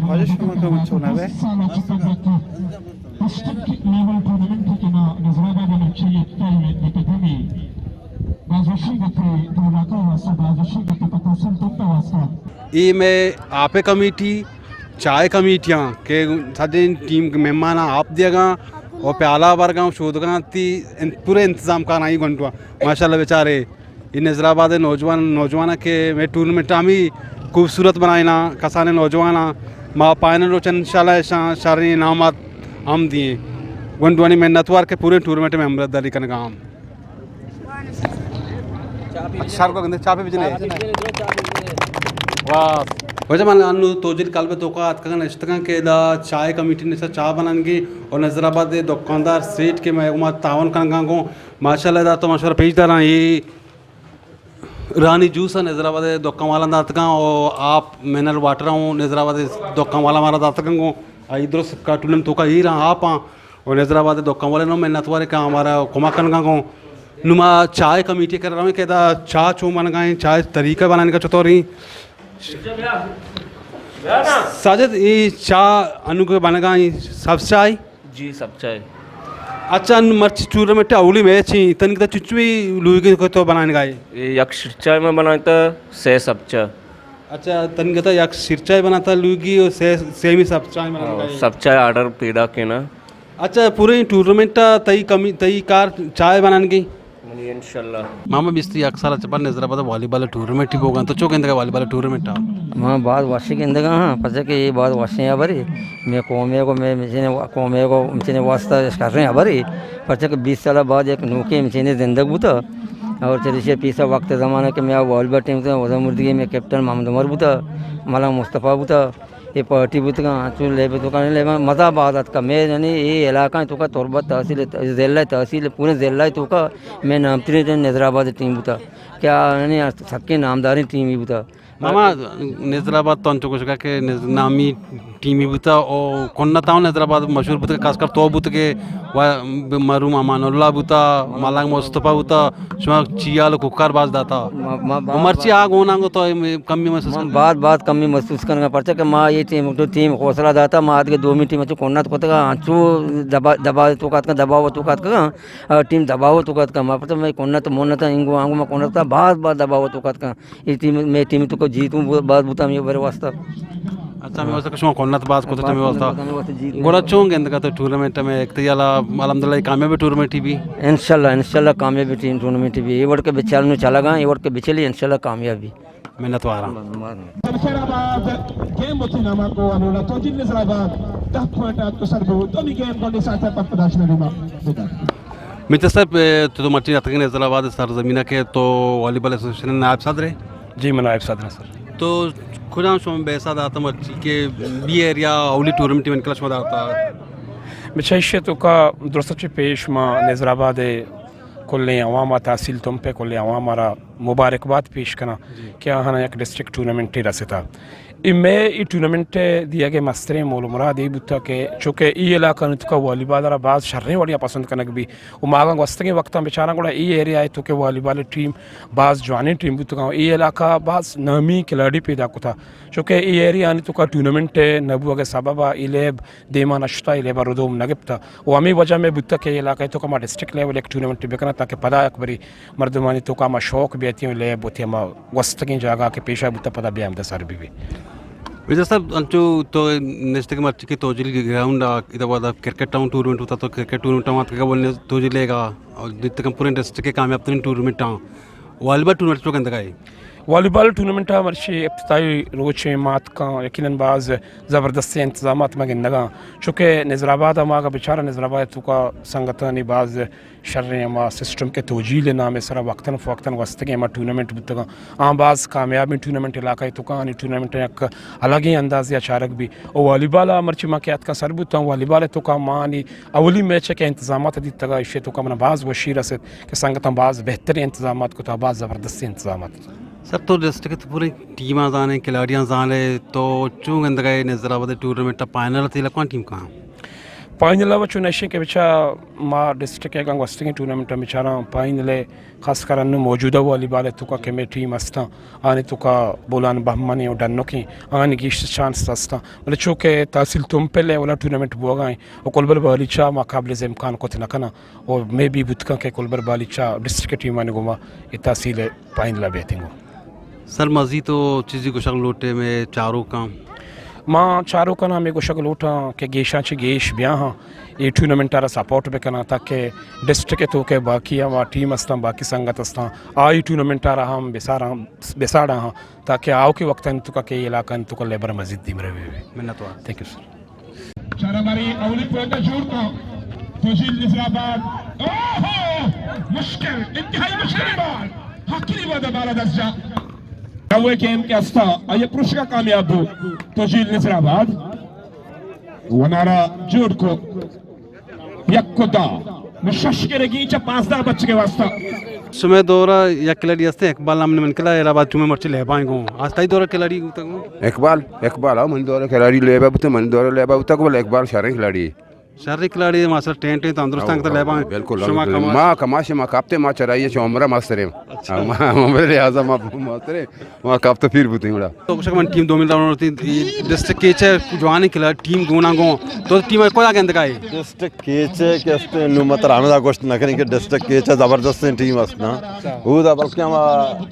واجہ شما کم چون ئے؟ ڈسٹرکٹ لیول ٹورنامنٹ کہ ما نظر آباد ءَ مرچی یک ٹائم ءَ دگہ دمی باز وشی گپے تو علاقہ واسطہ، باز وشی گپے پہ تحصیل تمپ واسطہ۔ اے مئے آپ ءِ کمیٹی، چاہ ءِ کمیٹیاں کہ سجیں ٹیم مہماناں آپ دیگاں و پیالہ برگاں و شودگاں تی ان-، پورے انتظام کاراں ای گونڈواں۔ ماشاءاللہ بیچارے اے نظر آباد ءِ نوجوان، نوجواناں کہ مئے ٹورنمنٹ ہمی خوبصورت بنائیناں، کسانیں نوجواناں۔ ما پائنل روچ انشاءاللہ اشاں شریں انعامات ہم دئیں۔ گونڈوانی منتوار کہ پورے ٹورنمنٹ ءَ مئے ہمراہداری کنگا ہم۔ شر کو گندے چاپی بجنے۔ واہ۔ واجہ من انو توجیل کلب ءِ توکا اتکگاں نشتگاں کہ ادا چاہ ءِ کمیٹی نشتہ چاہ بنانگی اور نظر آباد ءِ دکاندار سیٹھ کہ مئے گوما تعاون کنگا گوں ماشاءاللہ ادا تو مشورہ پیش داراں اے رانی جوس ءَ نظر آباد ءِ دکان والاں داتگاں و آپ منرل واٹر اوں نظر آباد ءِ دکان والاں مارا داتگاں گوں۔ آئی درست کارٹون توکا ایراں آپاں و نظر آباد ءِ دکان والے نوں منتوار کہ آ مارا کمک کنگا گوں۔ نوں ما چاہ ءِ کمیٹی ءِ کرا رویں کہ ادا چاہ چون بنگا ایں، چاہ ءِ طریقہ بنانگا چطور ایں۔ ساجد، اے چاہ انوگے بنگا ایں سبز چاہ؟ جی، سبز چاہ۔ اچھا، انو مرچی ٹورنامنٹ اولی میچ ایں، تنی گتا چچوی لوگی کو تو بنائیں گائے؟ اے یک شیر چاہ ما بنائیں تا، سے سبز چاہ۔ اچھا، تنی گتا یک شیر چاہ بناتا لوگی و سے، سیمی سبز چاہ بنائیں ہاں، گائے۔ سبز چاہ آرڈر پیدا کینا۔ اچھا، پورے ٹورنامنٹ تئی کمی، تئی کار چاہ بنانگی؟ منی انشاءاللہ۔ ماما بیست یک سال چہ پد نظر آباد والی بال ٹورنامنٹ بوگا، تو چو گندگا والی بال ٹورنامنٹ؟ ما باز وش گندگا ہاں، پرچہ کہ اے باز وشیں ہبرے۔ مئے قومے کو، مئے مچنے قومے کو مچنے واسطہ شریں ہبرے۔ پرچہ کہ بیست سال بعد یک نوکیں مچنے زندگ بوتا۔ اور چریشی پیسا وقت زمانہ کہ مئے والی بال ٹیم تا، وزن مردگی مئے کیپٹن محمد عمر بوتا، ملنگ مصطفی بوتا۔ اے پارٹی بوتگاں، انچو لیب توکا، لیب مزہ باز اتکا۔ مئے یعنی اے علاقہ توکا تربت تحصیل، ضلع تحصیل، پورے ضلع توکا مئے نامترین نظر آباد ٹیم بوتا۔ کیا یعنی سکیں نامداریں ٹیمی بوتا۔ ماما، نظر آباد تو انچو گوشگا کہ نز-، نامی ٹیمی بوتا او کنت آں نظر آباد مشہور بوتا، خاص کر تو بوتا کہ و-، مرحوم امان اللہ بوتا، ملنگ مصطفی بوتا، شما چیال و کوکار باز داتا۔ ما، ما، و مرچی آ گوناں گو تو کمی محسوس من کرتا؟ باز، باز کمی محسوس کنگا، پرچہ کہ ما اے ٹیم، ٹیم حوصلہ داتا، ما آدگہ دومی ٹیم چو کنت کتگا، انچو دبا، دبا تو کتگا، دباؤ تو کتگا، آ، ٹیم دباؤ تو کتگا، ما پرچہ مئے کنت منت انگو آنگو ما کنت باز، باز دباؤ تو کتگا۔ اے ٹیم، مئے ٹیم تو کو جیتوں باز بوتا ہمے بر واسطہ۔ اچھا، ہمے واسطہ کہ شما کنت باز کتو ہمے واسطہ۔ ہمے واسطہ جیت گڑا چون گندگا تو ٹورنامنٹ میں ایک تیالا الحمدللہ کامیاب ٹورنامنٹ ہی بھی؟ انشاءاللہ، انشاءاللہ کامیاب ٹیم ٹورنامنٹ بھی۔ اے وڑ کے بچال نو چلا گا، اے وڑ کے بچلی انشاءاللہ کامیاب بھی۔ منت واراں۔ گیم وتی نام کو انولا تو جن نظر آباد دہ پوائنٹ آت کو سر بو، دومی گیم کو نساتا پر پداشنا دیما۔ مچ صاحب، تو، تو مرچی اتکگے نظر آباد سرزمین کہ تو والی بال ایسوسیشن نائب صدر ہے؟ جی، میں نائب صدر ہوں سر۔ تو کجام شما بیسا داتا مرچی کہ بی ایریا اولی ٹورنامنٹ من کلا شما داتا؟ بچہ ایشی توکا درست چہ پیش ما نظر آباد کلیں عوام ء تحصیل تمپ ء کلیں عوام ء را مبارکباد پیش کناں جی۔ کہ آہاں یک ڈسٹرکٹ ٹورنامنٹے رستا۔ اے مئے اے ٹورنامنٹ ء دیگ ء مستریں مول ء مراد اے بوتگ کہ چونکہ اے علاقہ ء توکا والی بال ء را باز شریں وڑے ء پسند کنگ بی و ما اگاں گوستگیں وقتاں بچاراں گڑا اے ایریا ء توکا والی بال ء ٹیم باز جوانیں ٹیم بوتگاں و اے علاقہ ء باز نامی کھلاڑی پیدا کتا چونکہ اے ایریا آنی توکا ٹورنامنٹ ء نہ بوگ ء سبب ء اے لیب دیما نشتا، اے لیب ء ردوم نہ گپتا و ہمے وجہ مئے بوتگ کہ اے علاقہ ء توکا ما ڈسٹرکٹ لیول یک ٹورنامنٹ بکناں تاکہ پدا یک بری مردمانی توکا ہما شوق بیت و لیب وتی ہما گوستگیں جاگہ کہ پیشا بوتا پدا بیا ہمدا سر بہ بی۔ وزیر صاحب، انچو تو نشتگ مرچی کہ توجیل گراؤنڈ آ، ادا ودا کرکٹ ٹاؤن ٹورنمنٹ ہوتا تو کرکٹ ٹورنمنٹ آ اتکگا بولنے توجیل لیگا اور دیتکم پورے ڈسٹرکٹ کے کامیاب ترین ٹورنمنٹ آ۔ والی بال ٹورنمنٹ چو گندگا ہے؟ والی بال ٹورنمنٹ آ مرچی ابتدائی روچ ما اتکاں، یقیناً باز زبردستیں انتظامات ما گندگاں، چونکہ نظر آباد ما اگا بچارا نظر آباد توکا سنگتانی باز شریں ہما سسٹم کہ توجیل ء نام ء سرا وقتاً فوقتاً گوستگیں ہما ٹورنامنٹ بوتگاں، آں باز کامیابیں ٹورنامنٹ علاقہ ء توکا آنی ٹورنامنٹ یک الگیں اندازے ء چارگ بی۔ و والی بال ء مرچی ما کہ اتکاں سر بوتاں، والی بال ء توکا ما آنی اولی میچ ء کہ انتظامات دیتگا، ایشی ء توکا منا باز وشی رست کہ سنگتاں باز بہتریں انتظامات کتا، باز زبردستیں انتظامات۔ سر تو ڈسٹرکٹ پورے ٹیماں زانے، کھلاڑیاں زانے، تو چون گندگا ہے نظر آباد ٹورنامنٹ ء پائنل تی لکوان ٹیم کہاں؟ فائنل ءَ چو نشیں کہ بچا ما ڈسٹرکٹ ءَ گوستگیں ٹورنامنٹ ءَ بچاراں فائنل ءَ خاص کر انوں موجودہ والی بال ءِ توکا کہ مئے ٹیم استاں، آنی توکا بولان بہمنیں و ڈنکیں آنی گیش چانس استاں، بلے چو کہ تحصیل تمپ ءِ لیول ءَ ٹورنامنٹ بوگا ایں و کلبر بالیچا ما قابل امکان کت نہ کناں و مے بی بوت کن کہ کلبر بالیچا ڈسٹرکٹ ٹیمانی گوما اے تحصیل ءِ فائنل ءَ بیتیں گوں۔ سر، مزید تو چیزی گوشگ لوٹے مئے چاروکاں؟ ما چاروکاں ہمے گوشگ لوٹاں کہ گیشاں چہ گیش بیاں ہاں، اے ٹورنامنٹ ءَ را سپورٹ بکناں تاکہ ڈسٹرکٹ ءِ توکا باقی ہما ٹیم استاں، باقی سنگت استاں، آ اے ٹورنامنٹ ءَ را ہم بساراں، بساڑاں ہاں تاکہ آؤکیں وقتانی توکا کہ اے علاقہ ءِ توکا لیول مزید دیمروی بی۔ منت وار۔ تھینک یو سر۔ چارہ باری اولی پوائنٹ جوڑ کو۔ توجیل نظر آباد۔ اوہو! مشکل، انتہائی مشکل بال۔ حقی وعدہ بالا دست جا۔ نوے گیم کہ استا، آئی پروشگا کامیاب بو۔ توجیل نظر آباد۔ ونارا جوڑ کو۔ یک و دہ۔ نو شش گرگی چہ پانزدہ بچ کے واسطہ۔ شمئے دور ءَ یک کھلاڑی ہستیں اقبال نام، من کلا حیدرآباد چومے مرچی لیبائیں گوں۔ آ تئی دور ءَ کھلاڑی بوتگ گوں؟ اقبال، اقبال، ہاں، من دور ءَ کھلاڑی لیبا بوتگ، من دور ءَ لیبا بوتگ، بلے اقبال شریں کھلاڑی۔ شریں کھلاڑی، ماشاءاللہ ٹینٹ ایں، تندرست ایں، ہاں، تو لیبا ایں۔ بالکل، شما الحمدللہ۔ کماش۔ ما کماش، ما کپتے، ما چرائی چہ عمرہ مستریں۔ اچھا۔ ہاں، ما عمر لحاظا ما مستریں۔ ما کپت پیر بوتیں گڑا۔ تو گوشگ من ٹیم دومی راؤنڈ تھی، ڈسٹرکٹ کیچ ءِ جوانیں کھلاڑی ٹیم گونا گوں۔ تو ٹیم ءَ کجا گندگا ئے؟ ڈسٹرکٹ کیچ ءِ کہ است نو متر ہمدا گوشت نہ کریں کہ ڈسٹرکٹ کیچ ءِ زبردستیں ٹیم است نا۔ اودا بلکہ ہم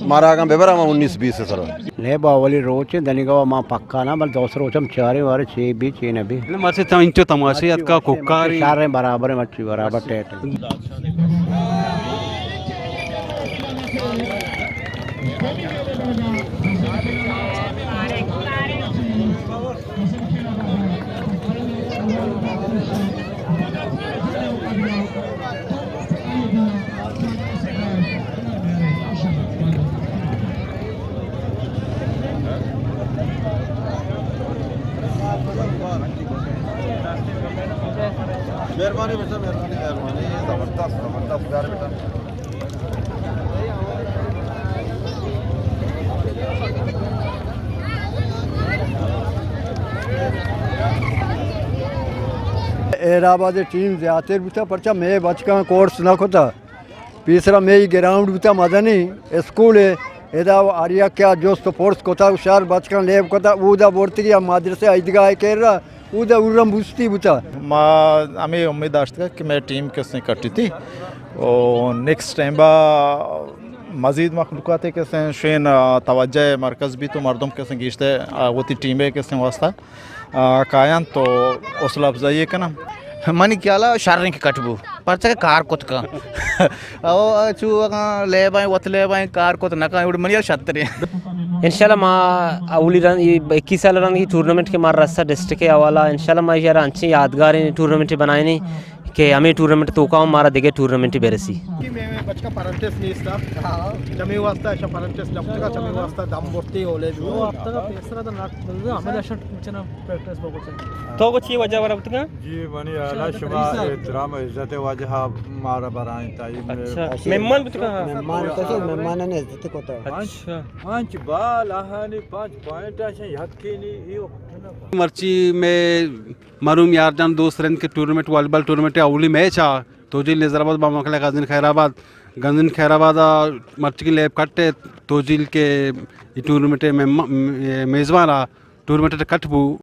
مارا اگاں ببرا ہم انیس بیس سر۔ لیب اولی روچ دنیگا ما پکا نہ، بل دوسر روچ ہم چاریں وارے چے بی چے نہ بی۔ مرچی تم انچو تماشے اتکا کوکاری۔ شاریں برابر، مرچی برابر ٹیٹ۔ مہربانی بیٹا، مہربانی، مہربانی، زبردست، زبردست یار بیٹا۔ حیدرآباد ٹیم زیاتر بوتا، پرچا مئے بچکاں کورس نہ کتا۔ پیسرا مئے گراؤنڈ بوتا مزنیں اسکول ءِ، ادا ہر یکے ءَ جست و پرس کتگ، شر بچکاں لیب کتگ، اودا برتگی ءَ مدرسہ عیدگاہ ءِ کرا، اودا ارم بوستی بوتا۔ ما ہمے امید داشتگ کہ مئے ٹیم کسیں کٹیتی و نیکسٹ ٹائم با مزید مخلوقات کسیں شین توجہ مرکز بیت و مردم کسیں گیشتر وتی ٹیم ءِ کسیں واسطہ آ، کاینت و حوصلہ افزائی کناں۔ منی خیال ءَ شریں کہ کٹ بو، پرچا کہ کار کت کن۔ او چو اگاں لیب ءَ وت لیب ءَ کار کت نہ کن، اڑ منی شتریں۔ انشاءاللہ ما اولی رند، اے اکیس سال رند ای ٹورنامنٹ کہ مارا رسا ڈسٹرکٹ ءِ حوالہ، انشاءاللہ ما یار انچیں یادگاریں ٹورنامنٹ بنائیں کہ ہمے ٹورنامنٹ توکا ہم مارا دگہ ٹورنامنٹ برسی۔ کہ مئے بچکاں پرنٹس نیست، چمی واسطہ ایشاں پرنٹس نہ کتگا، چمی واسطہ دم برتی اولے جو۔ پیسرا تو ناک بلدا ہمیں دشن چنا پریکٹس بگوچن۔ تو کو چی وجہ ورا بتگا؟ جی، منی اعلیٰ شما احترام و عزت واجہ مارا برائیں تائی۔ اچھا، مہمان بتگا؟ مہمان کسے، مہمان نے عزت کو تو۔ اچھا۔ پانچ بال آہانی پانچ پوائنٹ آشن یکی نی ایو۔ مرچی میں مرحوم یار جان دوست رند کہ ٹورنمنٹ، والی بال ٹورنمنٹ اولی میچ آ توجیل نظر آباد با مقابلہ گنجین خیر آباد۔ گنجین خیر آباد آ مرچی کی لیب کٹ ءَ توجیل کہ ای ٹورنمنٹ ءِ مہما-، م-، میزبان آ ٹورنمنٹ ءَ کٹ بو۔